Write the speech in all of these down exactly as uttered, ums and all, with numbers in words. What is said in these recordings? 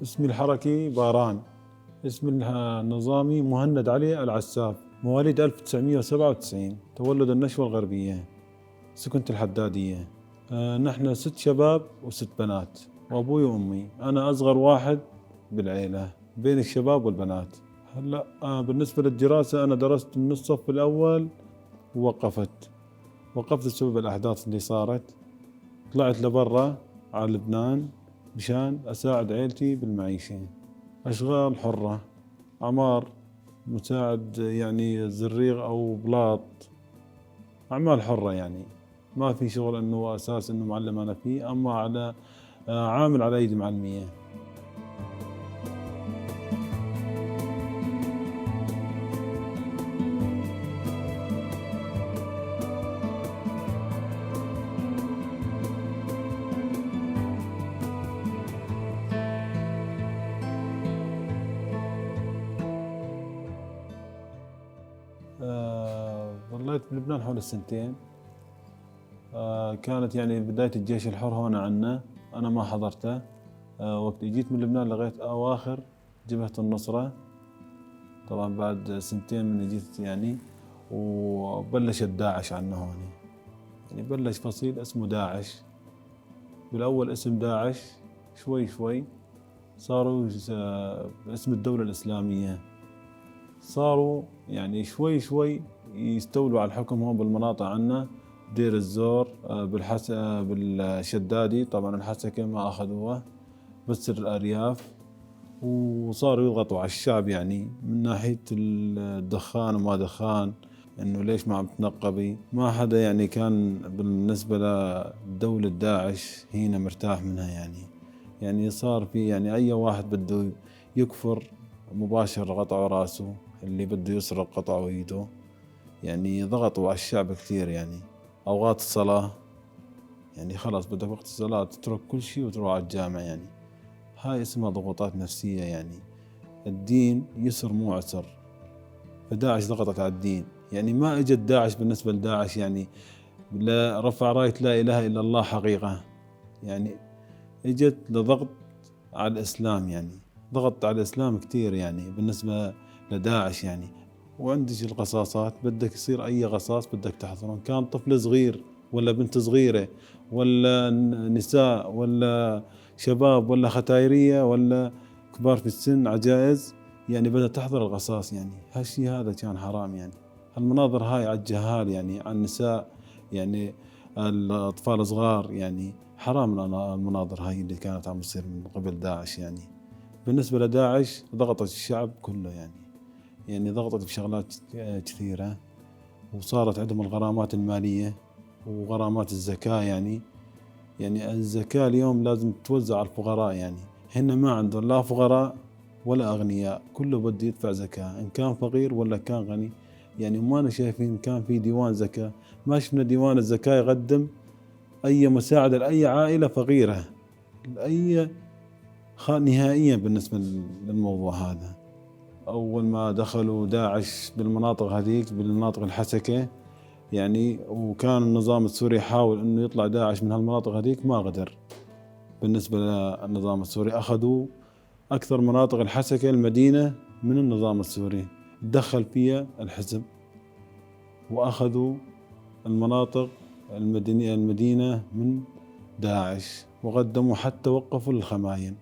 اسمي الحركي باران. اسمي النظامي مهند علي العساف، مواليد ألف وتسعمية وسبعة وتسعين، تولد النشوة الغربية، سكنت الحدادية. آه، نحن ست شباب وست بنات، وأبوي وأمي. أنا أصغر واحد بالعيلة بين الشباب والبنات. هلأ، آه، بالنسبة للدراسة، أنا درست من الصف الأول ووقفت. وقفت بسبب الأحداث اللي صارت. طلعت لبرا على لبنان مشان أساعد عيلتي بالمعيشة. أشغال حرة، عمار، مساعد، يعني، زريغ أو بلاط، أعمال حرة، يعني. ما في شغل إنه أساس إنه معلم أنا فيه، أما على، آه، عامل على أيدي معلمية. آه، ظليت بلبنان حول السنتين. آه، كانت يعني بداية الجيش الحر هون عنا، أنا ما حضرته. آه، وقت إجيت من لبنان لغيت أواخر جبهة النصرة، طبعًا بعد سنتين من إجيت يعني، وبلشت داعش عنا هون. يعني بلش فصيل اسمه داعش، بالأول اسم داعش، شوي شوي صاروا يس-، باسم الدولة الإسلامية. صاروا يعني شوي شوي يستولوا على الحكم هون بالمناطق عنا، دير الزور، آه، بالحس-، آه، بالشدادي، طبعًا الحسكة ما أخذوها، بس الأرياف. وصاروا يضغطوا على الشعب يعني من ناحية الدخان وما دخان، إنه ليش ما عم تنقبي؟ ما حدا يعني كان بالنسبة لدولة داعش هنا مرتاح منها يعني. يعني صار في يعني أي واحد بده يكفر مباشر قطعوا راسه، اللي بده يسرق قطعوا ايده. يعني ضغطوا على الشعب كثير يعني. أوقات الصلاة، يعني خلاص بدك وقت الصلاة تترك كل شي وتروح على الجامع يعني. هاي اسمها ضغوطات نفسية يعني. الدين يسر مو عسر. فداعش ضغطت على الدين. يعني ما اجت داعش بالنسبة لداعش يعني لرفع راية لا إله إلا الله حقيقة. يعني اجت لضغط على الإسلام يعني. ضغط على الإسلام كتير يعني بالنسبة لداعش يعني. وعندك القصاصات، بدك يصير أي قصاص بدك تحضره، إن كان طفل صغير ولا بنت صغيرة ولا ن-، نساء ولا شباب ولا ختايرية ولا كبار في السن، عجائز، يعني بدها تحضر القصاص يعني. هالشي هذا كان حرام يعني. هالمناظر هاي على الجهال يعني، على النساء يعني، الأطفال صغار يعني، حرام الأنا-، المناظر هاي اللي كانت عم تصير من قبل داعش يعني. بالنسبة لداعش ضغطت الشعب كله يعني، يعني ضغطت بشغلات كثيرة، وصارت عندهم الغرامات المالية وغرامات الزكاة يعني. يعني الزكاة اليوم لازم تتوزع على الفقراء يعني، هن ما عندهم لا فقراء ولا أغنياء، كله بده يدفع زكاة، إن كان فقير ولا كان غني. يعني ما أنا شايفين كان في ديوان زكاة، ما شفنا ديوان الزكاة يقدم أي مساعدة لأي عائلة فقيرة. الأي خ-، نهائيًا بالنسبة لل-، للموضوع هذا. أول ما دخلوا داعش بالمناطق هذيك، بالمناطق الحسكة، يعني، وكان النظام السوري يحاول إنه يطلع داعش من هالمناطق هذيك، ما قدر. بالنسبة للنظام السوري، أخذوا أكثر مناطق الحسكة، المدينة، من النظام السوري، تدخل فيها الحزب. وأخذوا المناطق المدنية، المدينة من داعش، وقدموا حتى وقفوا للخماين.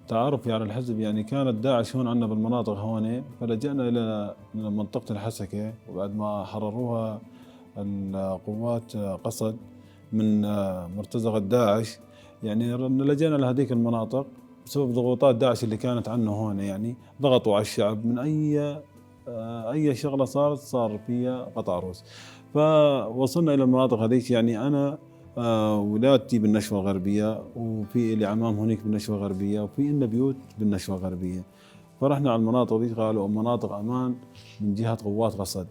تعرفي على الحزب، يعني، كانت داعش هون عنا بالمناطق هون، فلجأنا إلى منطقة الحسكة، وبعد ما حرروها القوات قسد من مرتزقة داعش، يعني، لجأنا لهذيك المناطق بسبب ضغوطات داعش اللي كانت عنه هون، يعني، ضغطوا على الشعب من أي آه، أي شغلة صارت، صار فيها قطع روس. فوصلنا إلى المناطق هذيك، يعني، أنا، آه، ولادتي بالنشوة الغربية، وفي إلي عمام هناك بالنشوة الغربية، وفي إلنا بيوت بالنشوة الغربية. فرحنا على المناطق ذيك، قالوا مناطق أمان من جهة قوات قسد.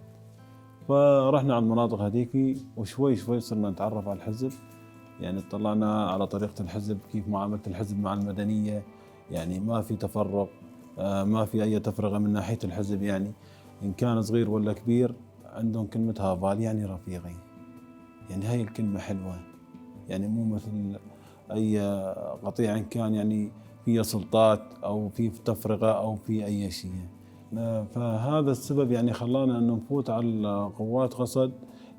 فرحنا على المناطق هذيك، وشوي شوي صرنا نتعرف على الحزب، يعني اطلعنا على طريقة الحزب، كيف معاملة الحزب مع المدنية، يعني ما في تفرق، آه، ما في أي تفرقة من ناحية الحزب، يعني إن كان صغير ولا كبير عندهم كلمة هافال، يعني رفيقي. يعني هاي الكلمة حلوة، يعني مو مثل أي قطيع إن كان، يعني فيه سلطات أو فيه تفرقة أو فيه أي شيء. فهذا السبب يعني خلانا إنه نفوت على قوات قسد.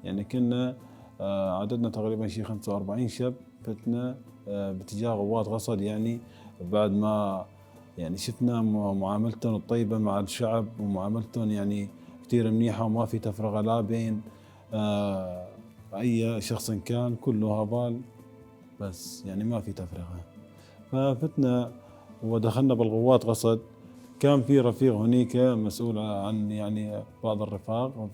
يعني كنا، آه، عددنا تقريبًا شي خمسة وأربعين شب، فتنا، آه، باتجاه قوات قسد، يعني بعد ما يعني شفنا م-، معاملتهم الطيبة مع الشعب، ومعاملتهم يعني كتير منيحة، وما في تفرقة لا بين، آه، أي شخص كان، كله هافال بس، يعني ما في تفرقة. ففتنا ودخلنا بالقوات قسد. كان في رفيق هنيك مسؤول عن يعني بعض الرفاق،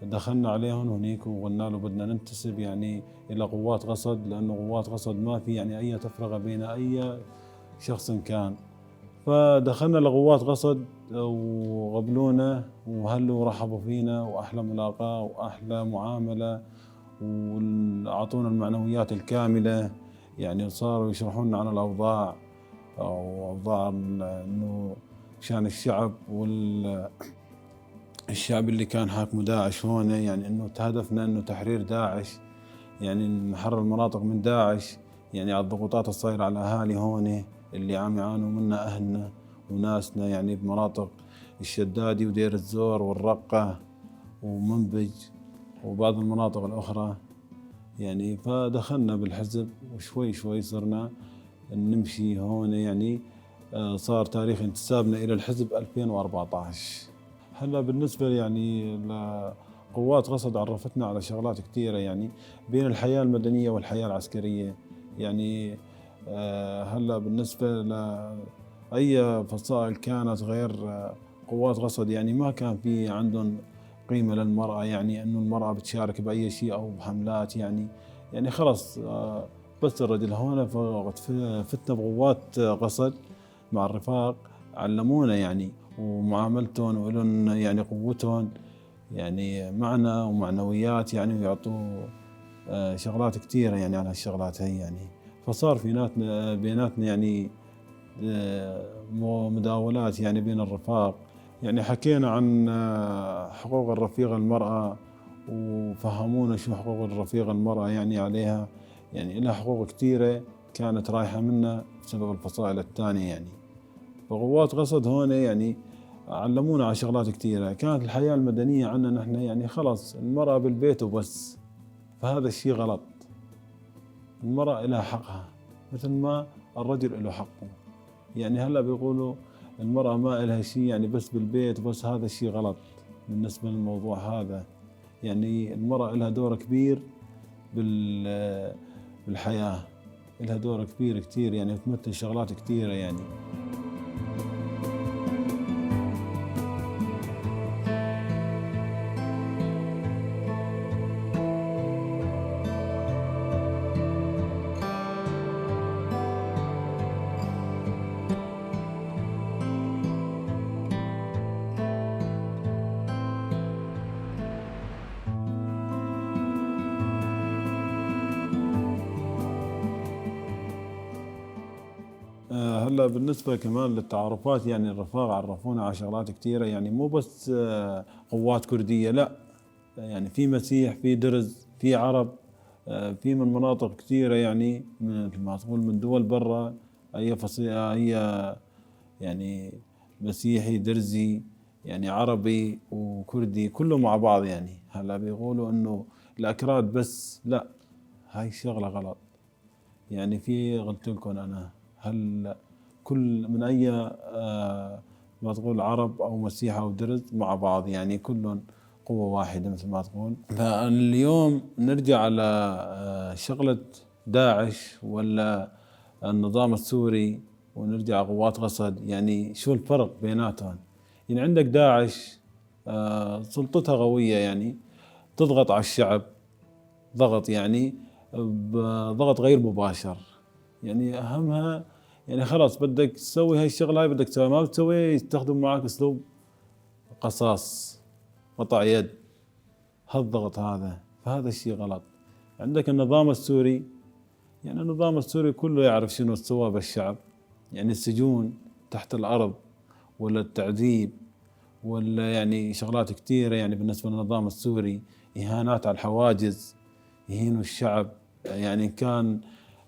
فدخلنا عليهم هنيك وقلنا له بدنا ننتسب يعني إلى قوات قسد، لأنه قوات قسد ما في يعني أي تفرقة بين أي شخص كان. فدخلنا لقوات قسد وقبلونا وهلو رحبوا فينا، وأحلى ملاقاة وأحلى معاملة، وعطونا المعنويات الكاملة. يعني صاروا يشرحوا لنا عن الأوضاع، أو أوضاع ال-، إنه شان الشعب وال-، الشعب اللي كان حاكمه داعش هون، يعني إنه هدفنا إنه تحرير داعش، يعني نحرر المناطق من داعش، يعني على الضغوطات الصايرة على الأهالي هون اللي عم يعانوا منها أهلنا وناسنا، يعني بمناطق الشدادي ودير الزور والرقة ومنبج وبعض المناطق الأخرى. يعني فدخلنا بالحزب، وشوي شوي صرنا نمشي هون، يعني، آه، صار تاريخ انتسابنا إلى الحزب ألفين وأربعتاش. هلأ بالنسبة، يعني، لقوات قسد عرفتنا على شغلات كتيرة، يعني، بين الحياة المدنية والحياة العسكرية. يعني، آه، هلأ بالنسبة لأي فصائل كانت غير، آه، قوات قسد، يعني، ما كان في عندهم قيمة للمرأة، يعني، إنه المرأة بتشارك بأي شي أو بحملات، يعني، يعني، خلص، آه، بس الرجل هون. فوقت ف-، فتنا بقوات قسد مع الرفاق، علمونا، يعني، ومعاملتهم وإلهم، يعني، قوتهم، يعني، معنا ومعنويات، يعني، ويعطوا، آه، شغلات كتيرة، يعني، على هالشغلات هاي، يعني. فصار فيناتنا، بيناتنا، يعني، آه، مو-، مداولات، يعني، بين الرفاق. يعني، حكينا عن، آه، حقوق الرفيق المرأة، وفهمونا شو حقوق الرفيق المرأة، يعني، عليها. يعني، إلها حقوق كتيرة كانت رايحة منا بسبب الفصائل التانية، يعني. فقوات قسد هون، يعني، علمونا على شغلات كتيرة. كانت الحياة المدنية عنا نحن، يعني، خلص، المرأة بالبيت وبس. فهذا الشي غلط. المرأة إلها حقها، مثل ما الرجل إله حقه. يعني، هلأ بيقولوا المرأة ما إلها شي، يعني، بس بالبيت، بس هذا الشي غلط بالنسبة للموضوع هذا. يعني، المرأة إلها دور كبير بال-، بالحياة، إلها دور كبير كتير، يعني، تمثل شغلات كتيرة، يعني. آه، هلأ بالنسبة كمان للتعارفات، يعني الرفاق عرفونا على شغلات كتيرة، يعني مو بس، آه، قوات كردية، لا، يعني في مسيح، في درز، في عرب، آه، في من مناطق كتيرة، يعني مثل ما تقول من دول برا، أي فصيلة، أي، يعني مسيحي، درزي، يعني عربي وكردي، كله مع بعض. يعني هلأ بيقولوا إنه الأكراد بس، لا، هاي الشغلة غلط. يعني في، قلت لكم أنا، هل كل من أي، آه، ما تقول عرب أو مسيحي أو درز مع بعض، يعني كلهم قوة واحدة مثل ما تقول. فاليوم نرجع على، آه، شغلة داعش ولا النظام السوري، ونرجع قوات قسد، يعني شو الفرق بيناتهم؟ يعني عندك داعش، آه، سلطتها قوية، يعني تضغط على الشعب، ضغط، يعني، بضغط غير مباشر. يعني، همها يعني خلاص بدك تسوي هاي الشغلة، هاي بدك تسويها، ما بتسويها يستخدم معك أسلوب قصاص، قطع يد، هالضغط هذا، فهذا الشي غلط. عندك النظام السوري، يعني النظام السوري كله يعرف شنو سوى بالشعب، يعني السجون تحت الأرض، ولا التعذيب، ولا يعني شغلات كتيرة، يعني بالنسبة للنظام السوري، إهانات على الحواجز، يهينوا الشعب، يعني إن كان،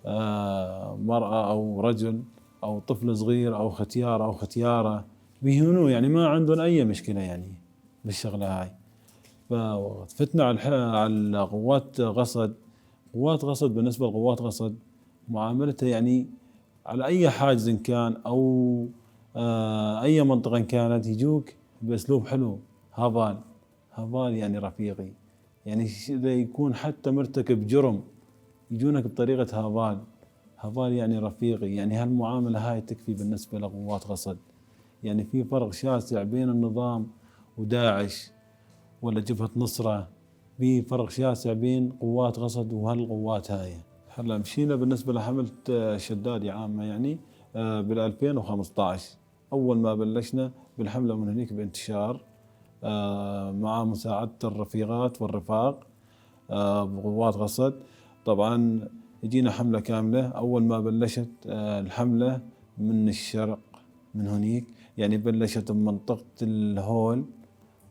آه، مرأة أو رجل أو طفل صغير أو ختيار أو ختيارة، بيهونوه، يعني ما عندهم أي مشكلة يعني بالشغلة هاي. ففتنا على الح-، على قوات قسد. قوات قسد، بالنسبة لقوات قسد، معاملتها يعني على أي حاجز إن كان أو، آه، أي منطقة إن كانت، يجوك بأسلوب حلو، هافال. هافال يعني رفيقي، يعني ش-، إذا يكون حتى مرتكب جرم يجونك بطريقة هافال. هافال يعني رفيقي، يعني هالمعاملة هاي تكفي بالنسبة لقوات قسد. يعني في فرق شاسع بين النظام وداعش ولا جبهة نصرة، في فرق شاسع بين قوات قسد وهالقوات هاي. هلا مشينا بالنسبة لحملة، آه، شدادي عامة يعني، آه، بالألفين وخمسطعش. أول ما بلشنا بالحملة من هنيك بانتشار، آه، مع مساعدة الرفيقات والرفاق، آه، بقوات قسد. طبعًا جينا حملة كاملة. أول ما بلشت، آه، الحملة من الشرق، من هنيك، يعني بلشت بمنطقة الهول،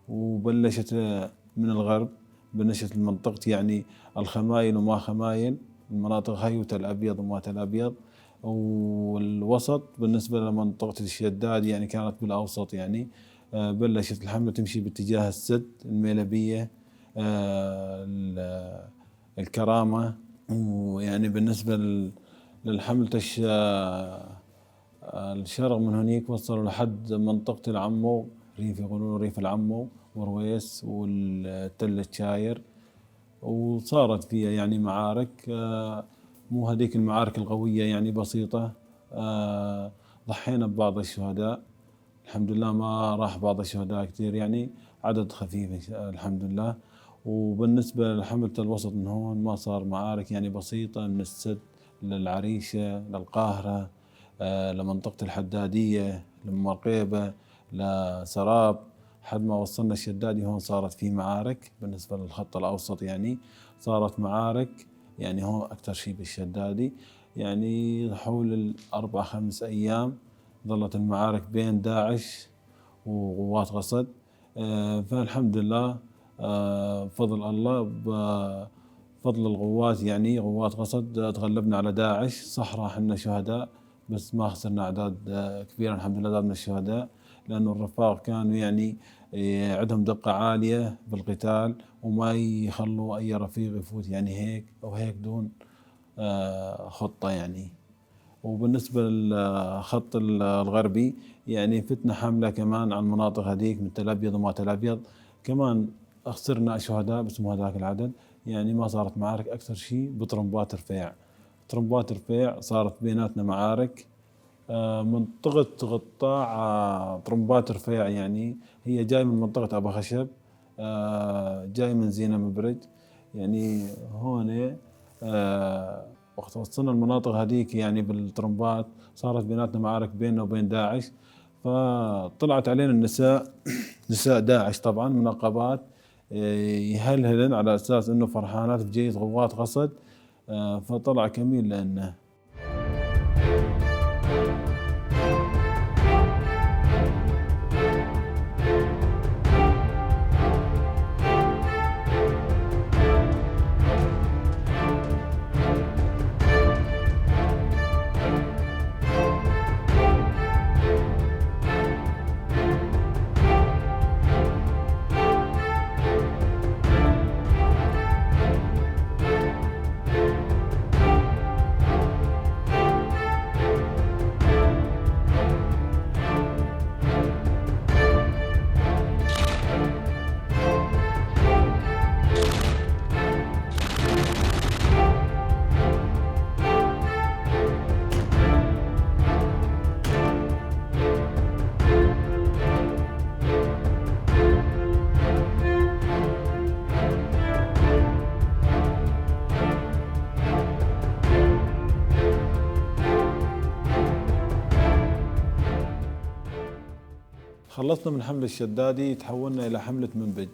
وبلشت، آه، من الغرب، بلشت بمنطقة يعني الخمايل وما خمايل، المناطق هاي وتل أبيض وما تل أبيض. والوسط بالنسبة لمنطقة الشداد يعني كانت بالأوسط يعني. آه، بلشت الحملة تمشي باتجاه السد، الميلبية، آه، ال-، الكرامة. ويعني بالنسبة ل-، للحملة الش-، آه، الشرق من هنيك وصلوا لحد منطقة العمو، ريف يقولون ريف العمو ورويس والتل الشاير. وصارت فيها يعني معارك، آه، مو هذيك المعارك القوية، يعني بسيطة. آه، ضحينا ببعض الشهداء، الحمد لله ما راح بعض الشهداء كتير، يعني عدد خفيف إن شاء-، الحمد لله. وبالنسبة لحملة الوسط من هون ما صار معارك، يعني بسيطة، من السد للعريشة للقاهرة، آه، لمنطقة الحدادية، لمرقيبة، لسراب، حد ما وصلنا الشدادي. هون صارت في معارك بالنسبة للخط الأوسط، يعني صارت معارك، يعني هون أكتر شي بالشدادي، يعني حول الأربع خمس أيام ظلت المعارك بين داعش وقوات قسد. آه، فالحمد لله، آه، بفضل الله، بفضل القوات، يعني قوات قسد، آه، تغلبنا على داعش. صح، راح لنا شهداء، بس ما خسرنا أعداد، آه، كبيرة، الحمد لله، أعداد من الشهداء، لأنه الرفاق كانوا، يعني، آه، عندهم دقة عالية بالقتال، وما يخلوا أي رفيق يفوت، يعني، هيك أو هيك دون، آه، خطة، يعني. وبالنسبة للخط ال-، الغربي، يعني، فتنا حملة كمان على المناطق هذيك من تل أبيض وما تل أبيض، كمان خسرنا شهداء، بس مو هذاك العدد. يعني، ما صارت معارك، أكثر شي بطرمبات رفيع. طرمبات رفيع صارت بيناتنا معارك. آه، منطقة غطاء، آه، طرمبات رفيع، يعني، هي جاي من منطقة أبا خشب، آه، جاي من زينة مبرج. يعني، هون، آه، وقت وصلنا المناطق هذيك، يعني، بالطرمبات، صارت بيناتنا معارك بيننا وبين داعش. فطلعت علينا النساء، نساء داعش طبعًا، منقبات، آه، يهلهلن على أساس إنه فرحانات بجية قوات قسد. آه، فطلع كمين لنا. خلصنا من حملة الشدادي، تحولنا إلى حملة منبج،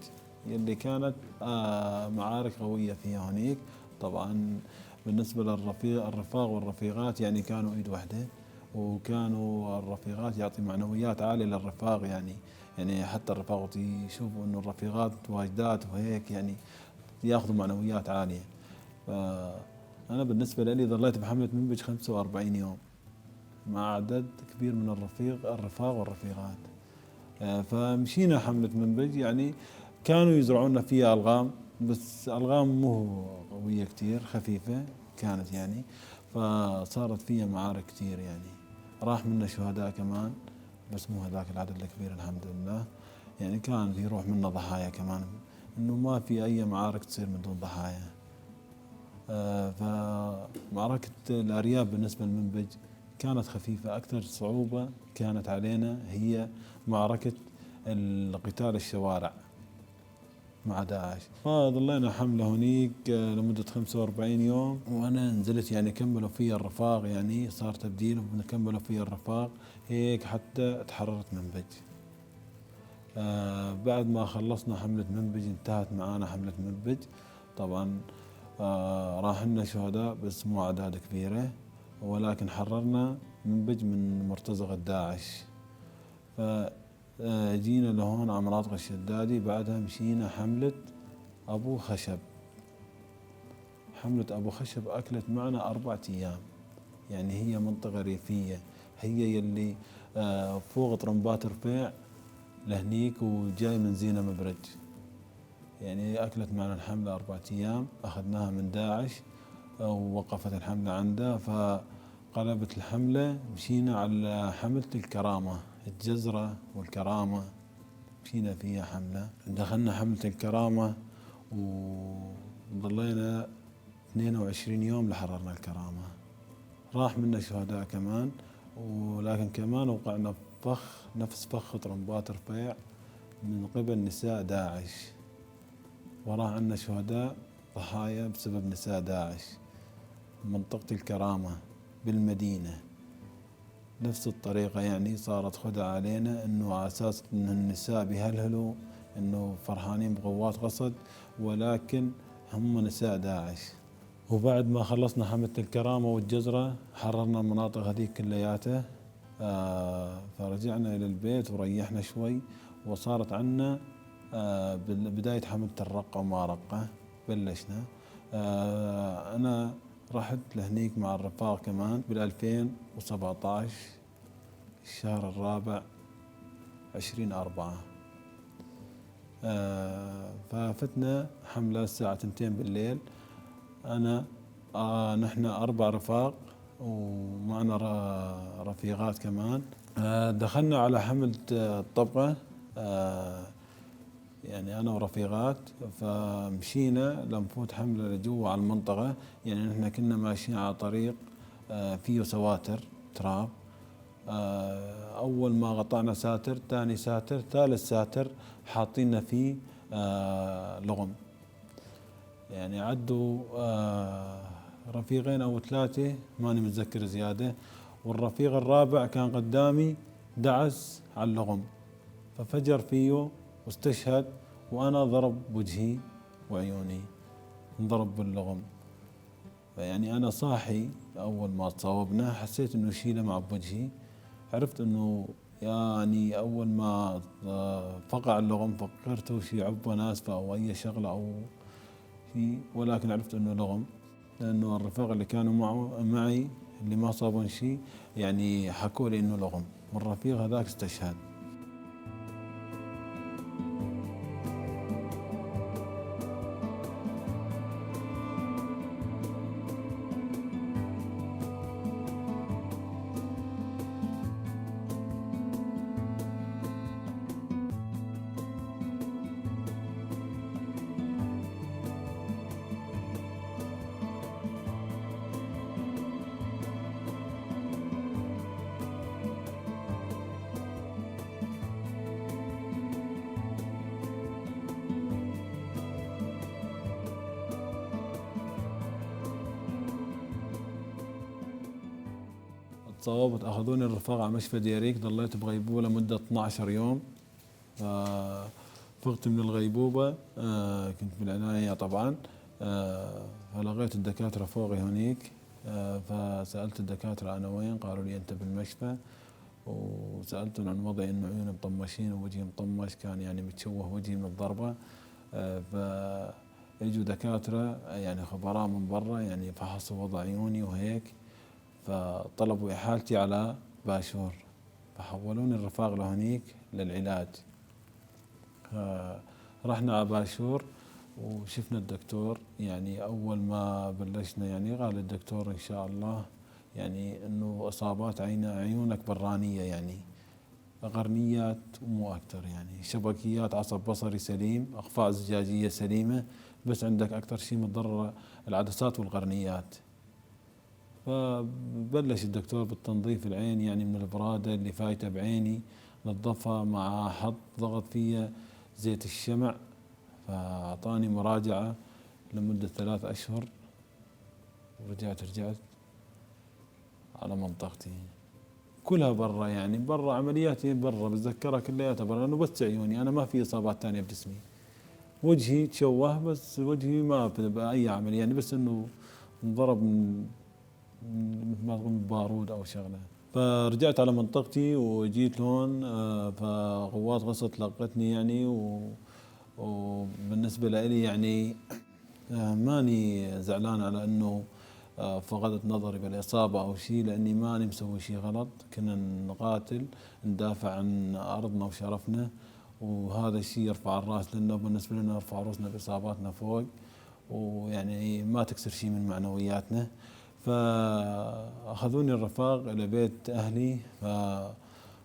يلي كانت، آه، معارك قوية فيها هنيك. طبعًا بالنسبة للرفيق، الرفاق والرفيقات، يعني، كانوا إيد وحدة، وكانوا الرفيقات يعطي معنويات عالية للرفاق، يعني، يعني، حتى الرفاق وقت يشوفوا إنه الرفيقات واجدات وهيك، يعني، ياخذوا معنويات عالية. فأنا بالنسبة لي ظليت بحملة منبج خمسة وأربعين يوم. مع عدد كبير من الرفيق، الرفاق والرفيقات. آه، فمشينا حملة منبج، يعني، كانوا يزرعونا فيها ألغام، بس ألغام مو قوية كتير، خفيفة كانت، يعني، فصارت فيها معارك كتير، يعني، راح منا شهداء كمان، بس مو هذاك العدد الكبير، الحمد لله. يعني، كان في روح منا ضحايا كمان، إنه ما في أي معارك تصير من دون ضحايا. آه، فمعركة الأرياف بالنسبة لمنبج كانت خفيفة. أكثر صعوبة كانت علينا هي معركة القتال الشوارع مع داعش. فظلينا حملة هنيك، آه، لمدة خمسة وأربعين يوم، وأنا نزلت، يعني، كملوا فيا الرفاق، يعني، صار تبديل وكملوا فيا الرفاق هيك حتى تحررت منبج. آه، بعد ما خلصنا حملة منبج، انتهت معانا حملة منبج. طبعًا، آه، راح لنا شهداء، بس مو أعداد كبيرة، ولكن حررنا منبج من مرتزقة داعش. ف، آه، جينا لهون على مناطق الشدادي، بعدها مشينا حملة أبو خشب. حملة أبو خشب أكلت معنا أربع أيام، يعني هي منطقة ريفية، هي يلي، آه، فوق طرمبات رفيع لهنيك وجاي من زينة مبرج. يعني أكلت معنا الحملة أربع أيام، أخذناها من داعش، آه، ووقفت الحملة عنده، فقلبت الحملة، مشينا على حملة الكرامة، الجزرة والكرامة، مشينا فيها حملة. دخلنا حملة الكرامة وظلينا اثنين وعشرين يوم لحررنا الكرامة. راح منا شهداء كمان، ولكن كمان وقعنا بفخ، نفس فخ طرمبات رفيع من قبل نساء داعش، وراح عنا شهداء ضحايا بسبب نساء داعش. منطقة الكرامة بالمدينة نفس الطريقة، يعني صارت خدعة علينا، إنه على أساس إنه النساء بيهلهلوا إنه فرحانين بقوات قسد، ولكن هم نساء داعش. وبعد ما خلصنا حملة الكرامة والجزرة، حررنا المناطق هذيك كلياتها. آه، فرجعنا إلى البيت وريحنا شوي، وصارت عنا، آه، بال-، بداية حملة الرقة وما رقة، بلشنا. آه، أنا رحت لهنيك مع الرفاق كمان بالألفين وسبعتاش، الشهر الرابع، عشرين أربعة. آه، ففتنا حملة الساعة تنتين بالليل. أنا، آه، نحن أربع رفاق ومعنا ر-، رفيقات كمان. آه، دخلنا على حملة، آه، الطبقة. آه، يعني أنا ورفيقات، فمشينا لنفوت حملة لجوا على المنطقة. يعني نحن كنا ماشيين على طريق، آه، فيه سواتر تراب. آه، أول ما قطعنا ساتر، تاني ساتر، ثالث ساتر، حاطين فيه، آه، لغم. يعني عدوا، آه، رفيقين أو ثلاثة، ماني متذكر زيادة. والرفيق الرابع كان قدامي، دعس على اللغم، ففجر فيه واستشهد، وأنا ضرب بوجهي وعيوني، انضرب باللغم. فيعني أنا صاحي، أول ما تصاوبنا حسيت إنه شي لمع بوجهي، عرفت إنه، يعني، أول ما، آه، فقع اللغم فكرته شي عبوة ناسفة أو أي شغلة أو شي، ولكن عرفت إنه لغم، لأنه الرفاق اللي كانوا معه، معي، اللي ما صابون شي، يعني، حكوا لي إنه لغم، والرفيق هذاك استشهد. تصاوبت، أخذوني الرفاق على مشفى ديريك، ضليت بغيبوبة مدة اثنعش يوم. ففقت من الغيبوبة، آه، كنت بالعناية طبعًا. آه، فلقيت الدكاترة فوقي هونيك. آه، فسألت الدكاترة: "أنا وين؟" قالوا لي: "أنت بالمشفى." وسألتهم عن وضعي، إنه عيوني مطمشين ووجهي مطمش، كان يعني متشوه وجهي من الضربة. آه، فإجوا دكاترة، يعني خبراء من برا، يعني فحصوا وضع عيوني وهيك. فطلبوا إحالتي على باشور، فحولوني الرفاق لهنيك للعلاج. فرحنا ع باشور وشفنا الدكتور. يعني، أول ما بلشنا، يعني، قال الدكتور: "إن شاء الله، يعني، إنه إصابات عين-، عيونك برانية، يعني، قرنيات ومو أكتر، يعني، شبكيات عصب بصري سليم، أقفاء زجاجية سليمة، بس عندك أكتر شي متضررة العدسات والقرنيات." فبلش الدكتور بالتنظيف العين، يعني، من البرادة اللي فايتة بعيني، نظفها مع حط ضغط فيها زيت الشمع، فأعطاني مراجعة لمدة ثلاث أشهر، ورجعت، رجعت على منطقتي. كلها برا، يعني، برا عملياتي برا، بتذكرها كلياتها برا، لأنه بس عيوني، أنا ما في إصابات تانية بجسمي. وجهي تشوه، بس وجهي ما ب-، بأي عمل، يعني، بس إنه انضرب من، من، مثل ما تقول، بارود أو شغلة. فرجعت على منطقتي وجيت لهون، آه، فقوات قصف لقتني، يعني، و-، وبالنسبة لإلي، يعني، آه، ماني زعلان على إنه، آه، فقدت نظري بالإصابة أو شي، لأني ماني مسوي شي غلط. كنا نقاتل، ندافع عن أرضنا وشرفنا، وهذا الشي يرفع الراس، لأنه بالنسبة لنا نرفع روسنا بإصاباتنا فوق، ويعني ما تكسر شي من معنوياتنا. فأخذوني الرفاق إلى بيت أهلي،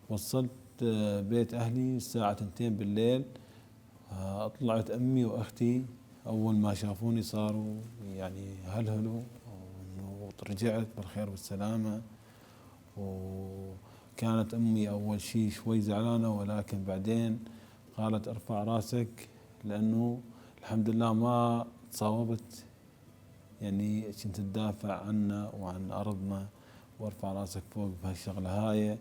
فوصلت، آه، بيت أهلي الساعة تنتين بالليل. آه، طلعت أمي وأختي، أول ما شافوني صاروا يعني هلهلوا، إنه رجعت بالخير والسلامة. وكانت أمي أول شي شوي زعلانة، ولكن بعدين قالت: "ارفع راسك، لأنه الحمد لله ما تصاوبت." يعني، كنت تدافع عنا وعن أرضنا، وارفع راسك فوق بهالشغلة هاي.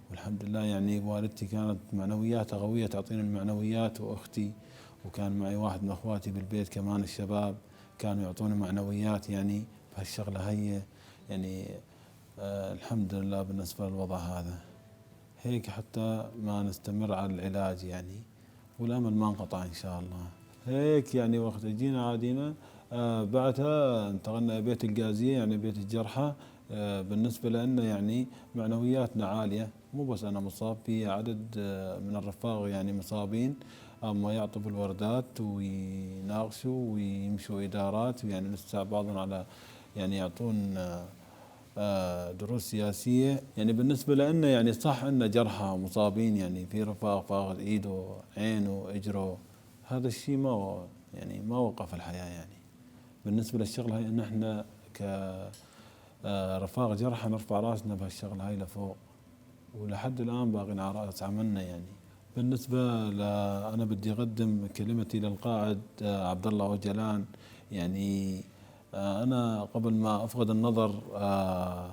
والحمد لله، يعني، والدتي كانت معنوياتها قوية، تعطيني المعنويات، وأختي، وكان معي واحد من أخواتي بالبيت كمان، الشباب كانوا يعطوني معنويات، يعني، بهالشغلة هاي. يعني، آه، الحمد لله بالنسبة للوضع هذا. هيك حتى ما نستمر على العلاج، يعني، والأمل ما انقطع إن شاء الله. هيك، يعني، وقت جينا عادينا، آه، بعدها انتقلنا بيت الغازية، يعني، بيت الجرحى. آه، بالنسبة لنا، يعني، معنوياتنا عالية، مو بس أنا مصاب، في عدد، آه، من الرفاق، يعني، مصابين، أما يعطوا بالوردات ويناقشوا ويمشوا إدارات، ويعني، لسه بعضهم على، يعني، يعطون، آه، آه، دروس سياسية. يعني، بالنسبة لنا، يعني، صح، عنا جرحى ومصابين، يعني، في رفاق فاقد إيده، عينه، إجره. هذا الشي ما و-، يعني، ما وقف الحياة، يعني. بالنسبة للشغلة هاي، إن إحنا ك، آه، رفاق جرحى نرفع راسنا بهالشغلة هاي لفوق، ولحد الآن باقي على رأس عملنا، يعني. بالنسبة ل-، أنا بدي أقدم كلمتي للقائد، آه، عبد الله أوجلان، يعني، آه، أنا قبل ما أفقد النظر، آه،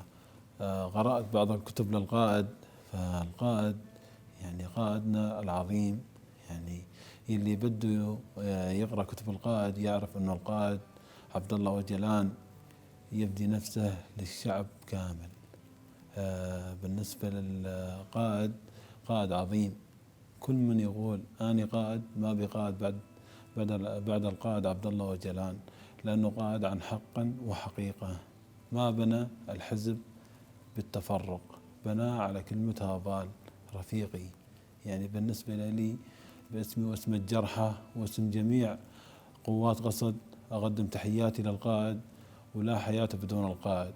آه، قرأت بعض الكتب للقائد. فالقائد، يعني، قائدنا العظيم، يعني، اللي بده، آه، يقرأ كتب القائد يعرف إنه القائد عبد الله أوجلان يفدي نفسه للشعب كامل. آه، بالنسبة للقائد، قائد عظيم. كل من يقول: "أني قائد"، ما بقائد بعد، بعد ال-، بعد القائد عبد الله أوجلان، لأنه قائد عن حق وحقيقة. ما بنى الحزب بالتفرق، بناه على كلمة هافال، رفيقي. يعني، بالنسبة لي، باسمي واسم الجرحى واسم جميع قوات قسد، أقدم تحياتي للقائد، ولا حياة بدون القائد.